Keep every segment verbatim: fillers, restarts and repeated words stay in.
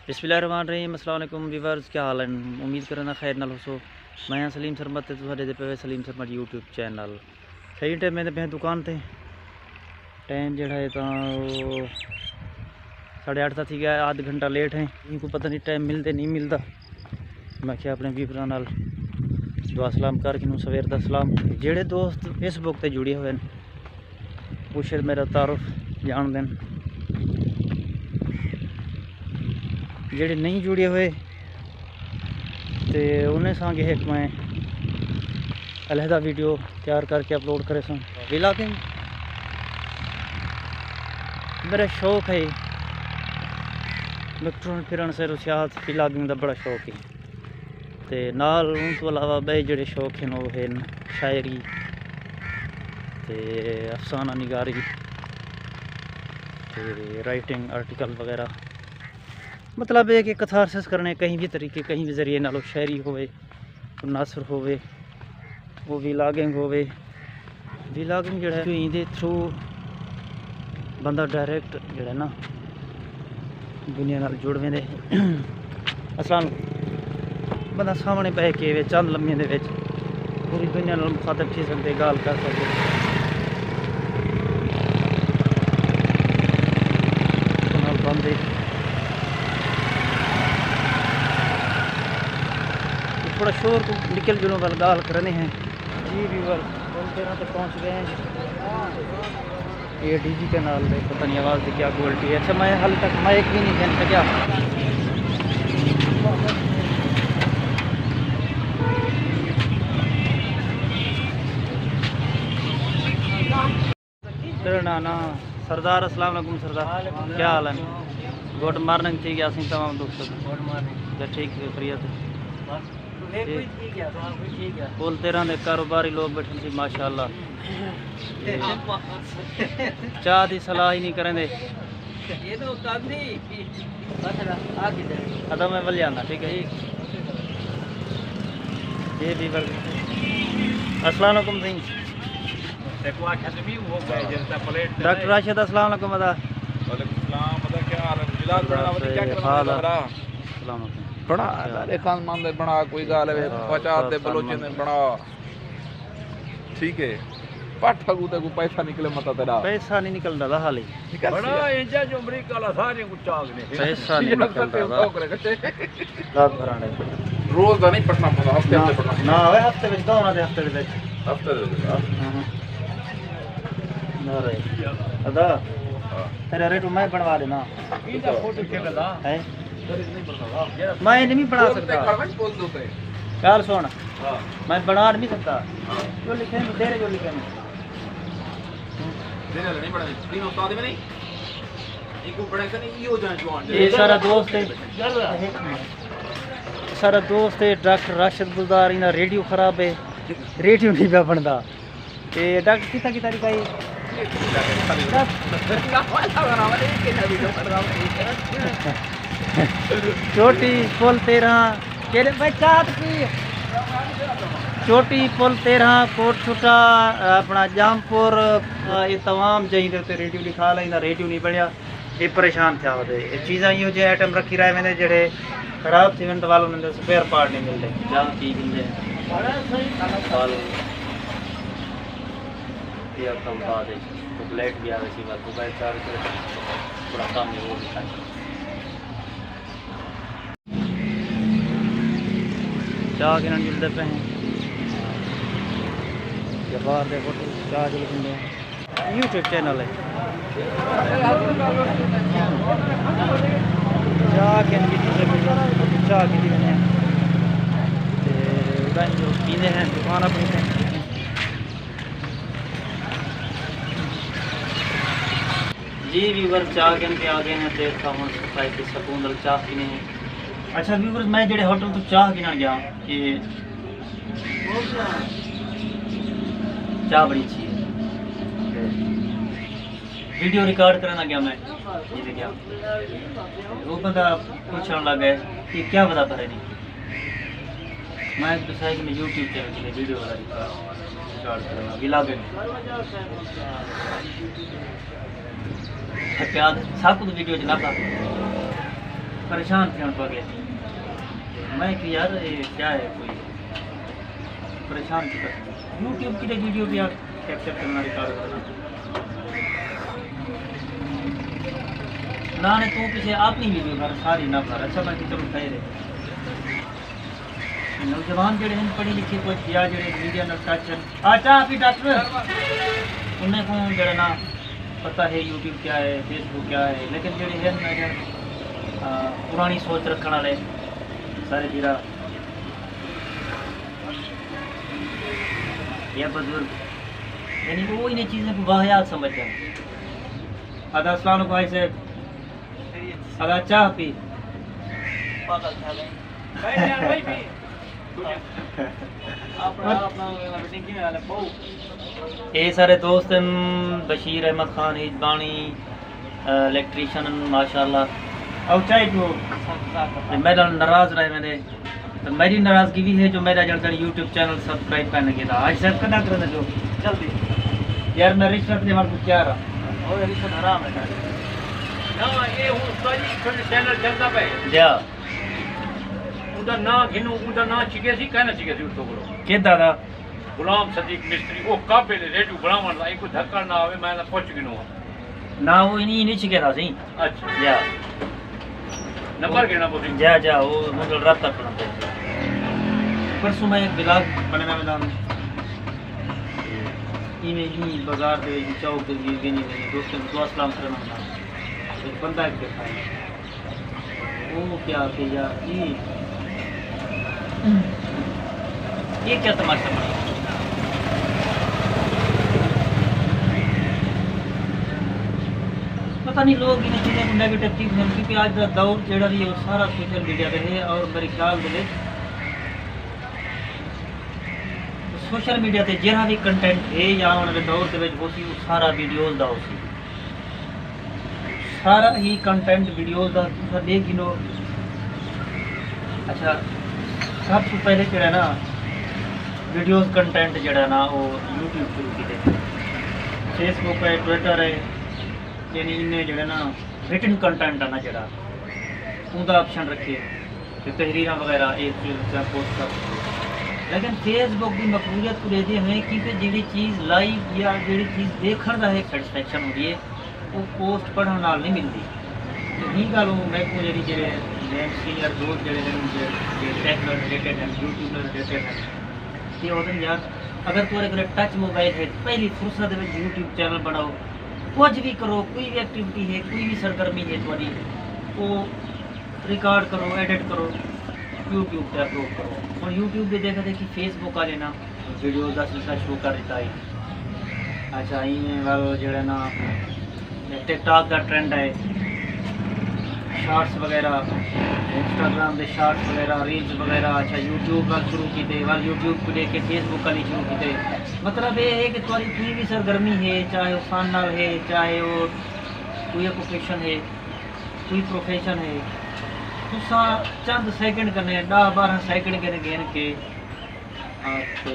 بسم اللہ الرحمن الرحیم۔ السلام علیکم ویورز، کیا حال ہیں؟ امید کرنا خیر نال ہوسو۔ میں ہاں سلیم سرمد تے تساں ݙیہدے پئے وے سلیم سرمد یوٹیوب چینل۔ صحیح ٹائم میں تے پہن دکان تے، ٹائم جیڑھا ہے تاں او ساڑھے اٹھ دا تھی ڳیا، آدھ گھنٹہ لیٹ ہیں۔ ایں کو پتہ نہیں ٹائم ملدے نہیں ملدا۔ میں کیا اپنے ویوراں نال دعا سلام کر کے نوں سویر دا سلام۔ جیڑھے دوست فیس بک تے جڑے ہوئے ہیں، پوچھے میرا تعارف جان دین۔ جیڑھے نہیں جڑے ہوئے تے انہیں سانگے ہک میں علیحدہ ویڈیو تیار کر کے اپلوڈ کرے سن۔ ولاگنگ میرا شوق ہے، میں ٹرن پھرن سے رسیات ولاگنگ دا بڑا شوق ہے۔ تے نال اوں توں علاوہ ٻئے جیڑھے شوق ہن، او ہن شاعری تے افسانہ نگاری تے رائٹنگ آرٹیکل وغیرہ۔ مطلب ہے کہ کتھارسس کرݨے کہیں بھی طریقے، کہیں بھی ذریعے نال، او شاعری ہووے، او نثر ہووے، او ولاگنگ ہووے۔ ولاگنگ جیڑھا ہے، ایندے تھرو بندہ ڈائریکٹ جیڑھا ہے نا، دنیا نال جڑ ویندے۔ السلام علیکم۔ بندہ سامݨے ٻہہ کے وچ چند لمحے دے وچ پوری دنیا نال مخاطب تھی سڳدے، ڳالھ کر سڳدے۔ نال بندے تھوڑا شور کوں نکل جلوں، ول ڳالھ کرݨے ہیں۔ جی ویور، بولتے رہاں تے پہنچ ڳئے ہیں۔ اے ڈی جی کے نال دے، پتہ نہیں آواز دی کیا کوالٹی ہے۔ اچھا، میں حال تک مائک بھی نہیں گھن سکیا۔ میرا ناں نا سردار، السلام علیکم سردار، کیا حال ہے؟ گڈ مارننگ تھی ڳیا، اسیں تمام دوست۔ گڈ مارننگ۔ تے ٹھیک ہے، خیریت ہے؟ بس، توں ہے ٹھیک۔ کوئی ٹھیک ہے، تمہارا کوئی ٹھیک ہے؟ پل تیرہ دے کاروباری لوگ بیٹھے سی، ماشاءاللہ۔ چاہ دی صلاح ہی نہیں کریں دے۔ یہ تو کم نہیں۔ بس، آ کے جائے۔ ادا میں ول جانا، ٹھیک ہے؟ ٹھیک۔ یہ بھی ول۔ السلام علیکم سائیں۔ تے کو آکھیا تے بھی وہ گئے جڑے تا پلیٹ تے ڈاکٹر راشد، السلام علیکم ادا۔ وعلیکم السلام ادا، کیا حال ہے؟ بلال بڑا ودی، کیا کرنا حال ہے؟ بڑا۔ السلام علیکم۔ بڑا کیا حال ہے؟ ادا خان مان دے بڑا کوئی ڳالھ ہے، ہاں، پچاس دے خان بلوچیں مان دے دے۔ بڑا۔ ٹھیک ہے۔ پٹھ اڳوں تے کوئی پیسہ نکلے متا تیرا۔ پیسہ نہیں نکلدا دا حالی۔ نکل بڑا سی۔ اینجا جو امریکہ والا سارے کو چاغ نے۔ پیسہ نہیں نکلدا دا۔ لاکھ بھرانے۔ روز دا نہیں پٹنا پوندا، ہفتے نہ، ہفتے پٹنا۔ نہ، اوئے ہفتے وچ دو، انہاں دے ہفتے دے وچ۔ ہفتے دے وچ، ہاں۔ ہاں، ہاں۔ نہ رہے۔ ادا، ہاں۔ تیرا ریٹ میں بنوا دینا۔ ٹھیک ہے۔ ہے؟ میں نہیں بنا سکتا۔ ڳالھ سُݨ، ہاں۔ میں بنا نہیں سکتا۔ ہاں۔ جو لکھے میں، تیرے جو لکھے میں۔ تیرے والے نہیں بݨے، تین استاد میں نہیں۔ ایک بݨے تے نہیں، ایہو جہاں جوان جہاں۔ یہ سارا دوست ہے۔ سارا دوست ہے ڈاکٹر راشد بزدار، انہاں ریڈیو خراب ہے، ریڈیو نہیں پیا بݨدا۔ تے ڈاکٹر کتھاں کتھاں لکھائی؟ چوٹی پل تیرہ، کیڑے بھائی چاٹ پی؟ چوٹی پل تیرہ، کوٹ چھٹا، اپݨا جام پور، اے تمام جہیں دے تے ریڈیو لکھا لائیں، ریڈیو نہیں بݨیا۔ اے پریشان تھیا ودے۔ اے چیزاں ایہو جہے آئٹم رکھی رہے ویندے جیڑھے خراب تھی ویندے تے ول انہاں دے سپیئر پارٹ نہیں ملدے۔ چاہ پی گھندے۔ ول اے کم بعد وچ موبائل چارج کرے، تھوڑا کم ہے وہ بھی کرنا۔ چاہ گھنݨ جلدے پئے ہیں۔ یا باہر دے فوٹو چاہ جل گھندے ہیں۔ یوٹیوب چینل ہے۔ چاہ گھن کے جلدے پئے ہیں۔ چاہ گھندی ویندے ہیں۔ تے ادھر جو پیندے ہیں، دکان اپݨی تے۔ جی ویور، چاہ گھن کے آ ڳئے ہیں تے اتھاں ہݨ صفائی تے سکون نال چاہ پینے ہیں۔ اچھا ویور، میں جیڑھے ہوٹل توں چاہ گھنݨ ڳیا، اے چاہ بڑی اچھی ہے۔ ویڈیو ریکارڈ کرݨ ڳیا میں، جی ڳیا۔ او بندہ پچھݨ لڳ ڳئے کہ کیا پتہ بھرے نہیں۔ میں ݙسایا کہ میں یوٹیوب چینل تے ویڈیو والا ریکارڈ، ریکارڈ کرݨا، ولاگنگ۔ پیار سب کچھ ویڈیو وچ نہ پا۔ پریشان تھیݨ پڳے۔ میں کہ یار، اے کیا ہے کوئی؟ پریشان کیتا۔ یوٹیوب کیتے ویڈیو پیا کیپچر کرنا، ریکارڈ کرنا۔ نہ نے توں پچھے اپݨی ویڈیو کر، ساری نہ کر۔ اچھا، میں کہ چلو خیر ہے۔ نوجوان جڑے ہیں پڑھی لکھی کچھ یا جڑے میڈیا نال ٹچ ہیں۔ آ چاہ پی ڈاکٹر۔ انہیں کو جڑا نا پتہ ہے یوٹیوب کیا ہے، فیس بک کیا ہے، لیکن جڑے ہیں نا جڑے، آ، پرانی سوچ رکھن والے سارے جڑا یا بزرگ، یعنی وہ انہیں چیزیں کو واحیات سمجھتے ہیں۔ ادا السلام علیکم بھائی صاحب۔ ادا چاہ پی۔ پاگل تھا گئے۔ اے سارے دوست ہن، بشیر احمد خان ہیجبانی، الیکٹریشن ہن، ماشاءاللہ۔ او چاہے جو تے میرے نال ناراض رہے ویندے۔ تے میری ناراضگی بھی ہے جو میرا جڑ جڑ یوٹیوب چینل سبسکرائب کرنے کے تھا۔ آج سب کدا کرنے جو جلدی۔ یار، میں رشوت لیوݨ کوں تیار ہاں۔ اوہ، رشوت حرام ہے سارے۔ نہ، اے ہن استاد جی، پھر چینل چلدا پئے۔ جا۔ اوندا ناں گھنو، اوندا ناں چکے سی، کہنا چکے سی اس کولوں۔ کے دادا؟ غلام صدیق مستری، او قابل ریڈیو بݨاوݨ دا، ایکوں دھکڑ نہ آوے، میں تاں پچھ گھنو ہاں۔ نہ، او اینی نہیں چکے دا سی۔ اچھا۔ یا۔ نمبر گھنݨا پوسی۔ جا، جا، او مطلب رابطہ کرݨا پوسی۔ پرسوں میں ایک ولاگ بݨاوݨا ویندا ہاں۔ ایویں ہی بازار دے وچ چوک دے وچ ویندے ویندے دوستاں کوں دعا سلام کرݨا ہوندا۔ ایک بندہ ایک ݙیکھا ہے۔ او کیا کہ یار، اے، اے کیا تماشا بݨیا؟ پتہ نہیں لوگ انہیں چیزیں کو نیگیٹو کیوں سمجھدے، کیونکہ آج دا دور جیڑھا وی ہے، او سارا سوشل میڈیا تے ہے، اور میرے خیال دے وچ سوشل میڈیا تے جیڑھا وی کنٹینٹ ہے یا آوݨ والے دور دے وچ ہوسی، او سارا ویڈیوز دا ہوسی۔ سارا ہی کنٹینٹ ویڈیوز دا تساں ݙیکھ گھنو۔ اچھا، سب توں پہلے جیڑھا نا ویڈیوز کنٹینٹ جیڑھا نا او یوٹیوب شروع کیتے۔ فیس بک ہے، ٹویٹر ہے، یعنی انہیں جیڑھا نا رٹن کنٹینٹ ہے نا جیڑھا، اوندا آپشن رکھے۔ تے تحریراں وغیرہ اے چیز تے پوسٹ کر سڳدے۔ لیکن فیس بک دی مقبولیت کوں ݙیہدے ہوئے، کیونکہ جیڑھی چیز لائیو یا جیڑھی چیز ݙیکھݨ دا ہک سیٹسفیکشن ہوندی ہے، او پوسٹ پڑھݨ نال نہیں ملدی۔ تے ہی ڳالھ او میکوں جیڑھی جیڑھے مین سینئر دوست جیڑھے ہن، جے، جے ٹیک نال ریلیٹڈ ہن، یوٹیوب نال ریلیٹڈ ہن، تے او آہدن، یار، اگر تہاݙے کول ٹچ موبائل ہے، پہلی فرصت دے وچ یوٹیوب چینل بݨاؤ، کجھ وی کرو، کوئی وی ایکٹیویٹی ہے، کوئی وی سرگرمی ہے تہاݙی، او ریکارڈ کرو، ایڈٹ کرو، یوٹیوب تے اپلوڈ کرو۔ ہݨ یوٹیوب دے ݙیکھا ݙیکھی فیس بک والے نا ویڈیوز دا سلسلہ شروع کر ݙتا ہے۔ اچھا، ایویں ول جیڑھا نا ٹک ٹاک دا ٹرینڈ ہے، شارٹس وغیرہ، انسٹاگرام دے شارٹس وغیرہ، ریلز وغیرہ، اچھا، یوٹیوب ول شروع کیتے، ول یوٹیوب کوں ݙیکھ کے فیس بک والی شروع کیتے۔ مطلب اے ہے کہ تہاݙی کوئی وی سرگرمی ہے، چاہے او فن نال ہے، چاہے او کوئی آکوپیشن ہے، کوئی پروفیشن ہے، تساں چند سیکنڈ کنے، ݙاہ ٻارہاں سیکنڈ کنے گھن کے، آ، تے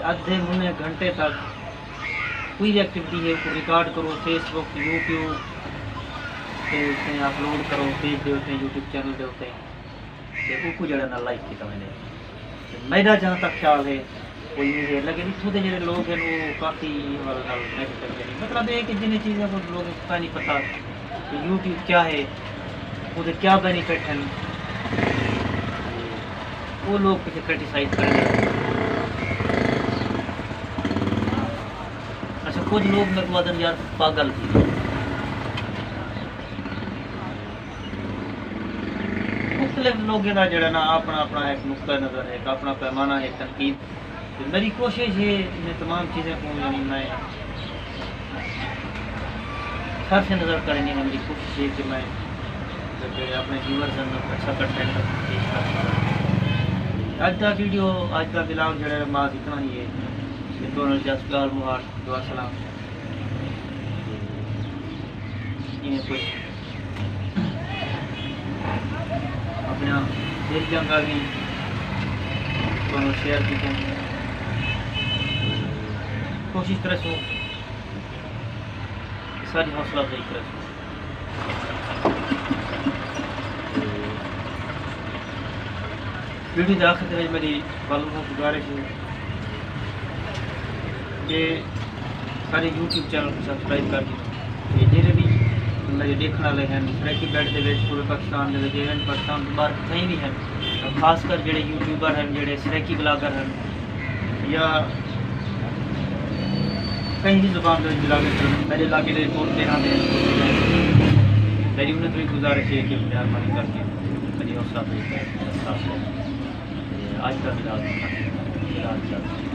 ادھے منے گھنٹے تک کوئی وی ایکٹیویٹی ہے، اوکوں ریکارڈ کرو، فیس بک، یوٹیوب تے اتیں اپلوڈ کرو، پیج دے اتیں، یوٹیوب چینل دے اتیں۔ تے اوکوں جیڑھا نا لائک کیتا ویندے۔ تے میݙا جہاں تک خیال ہے، او ایویں ہے، لیکن اتھوں دے جیڑھے لوگ ہن، او کافی حوالے نال میسج کریندے ہن۔ مطلب اے کہ جنہیں چیزاں کوں لوگوں کوں کائنی پتہ کہ یوٹیوب کیا ہے، اوندے کیا بینیفٹ ہن، او لوگ کتھے کرٹیسائز کریندے ہن۔ اچھا، کجھ لوگ میکوں آہدن، یار، پاگل تھی ڳئے۔ مختلف لوگیں دا جیڑھا نا اپݨا اپݨا ہک نقطہ نظر ہے، ہک اپݨا پیمانہ ہے تنقید۔ تے میری کوشش ہے انہیں تمام چیزیں کوں، یعنی، میں صرف نظر کرݨی ہے۔ میری کوشش ہے کہ میں جیڑھے اپݨے ویورز ہن، اچھا کنٹینٹ پیش کر سکاں۔ اڄ دا ویڈیو، اڄ دا ولاگ جیڑھا ہے، محض اتنا ہی ہے۔ کہ تہاݙے نال جس ڳالھ مہاڑ، دعا سلام۔ ایویں کجھ اپݨیاں دل دیاں ڳالھیں تہاݙے نال شیئر کیتیاں۔ کوشش کریسوں کہ ساݙی حوصلہ افزائی کریسوں۔ ویڈیو دے آخر تے وچ میری والوں کو گزارش ہے کہ سارے یوٹیوب چینل کو سبسکرائب کر ݙیو۔ تے جیڑھے بھی میرے ݙیکھݨ والے ہیں سرائیکی بیلٹ دے وچ، پورے پاکستان دے وچ، ایون پاکستان تو باہر کتھائیں بھی ہیں، خاص کر جیڑھے یوٹیوبر ہیں، جیڑھے سرائیکی بلاگر ہیں یا کہیں بھی زبان دے وچ بلاگر ہیں، میرے علاقے دے کول تیرہ دے ہیں، میری انہیں تو بھی گزارش ہے کہ مہربانی کر کے میری حوصلہ افزائی کریں۔ تے اڄ دا ولاگ، ولاگ چل